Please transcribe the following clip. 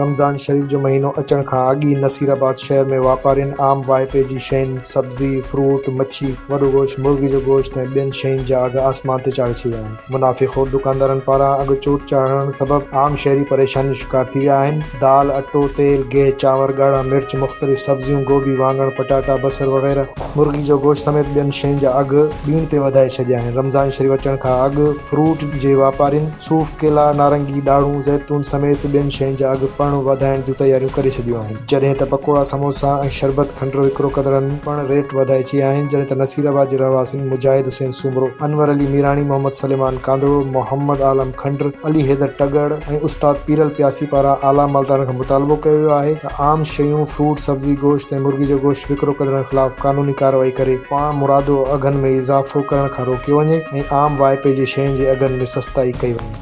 رمضان شريف جو مهينو اچڻ کان اڳ ئي نصيرآباد شهر ۾ واپارين عام واهپي جي شين، سبزي، فروٽ، مڇي، وڏو گوشت، مرغي جو گوشت ۽ ٻين شين جا اگهه آسمان تي چاڙهي ڇڏيا آهن. منافعي خور دڪاندارن پاران اگهه چوٽ چاڙهڻ سبب عام شهري پريشاني جو شڪار ٿي ويا آهن. دال، اٽو، تيل، گيهه، چانور، ڳاڙها مرچ، مختلف سبزيون، گوبي، واڱڻ، پٽاٽا، بصر وغيره، مرغي جو گوشت سميت ٻين شين جا اگهه ٻيڻ تي وڌائي ڇڏيا آهن. رمضان شريف اچڻ کان اڳ فروٽ جي واپارين صوف، ڪيلا، نارنگي، ڏاڙهون، زيتون سميت ٻين شين جا اگهه پڻ وڌائڻ جون تياريون ڪري ڇڏيون آهن. جڏهن ته پڪوڙا، سموسا ۽ شربت کنڊ وڪرو ڪندڙن پڻ ريٽ وڌائي ڇڏيا آهن. جڏهن ته نصير آباد جي رهواسين مجاهد حسين سومرو، انور علي ميراڻي، محمد سليمان ڪانڌڙو، محمد عالم کنڊ، علي حيدر ٽڳڙ ۽ استاد پيرل پياسي پاران اعليٰ مالدارن کان مطالبو ڪيو ويو آهي ته عام شيون، فروٽ، سبزي، گوشت ۽ مرغي جو گوشت وڪرو ڪندڙن خلاف قانوني ڪارروائي ڪري پاڻ مرادو اگهن ۾ اضافو ڪرڻ کان روڪيو وڃي ۽ عام واهپي جي شين جي اگهن ۾ سستائي ڪئي وڃي.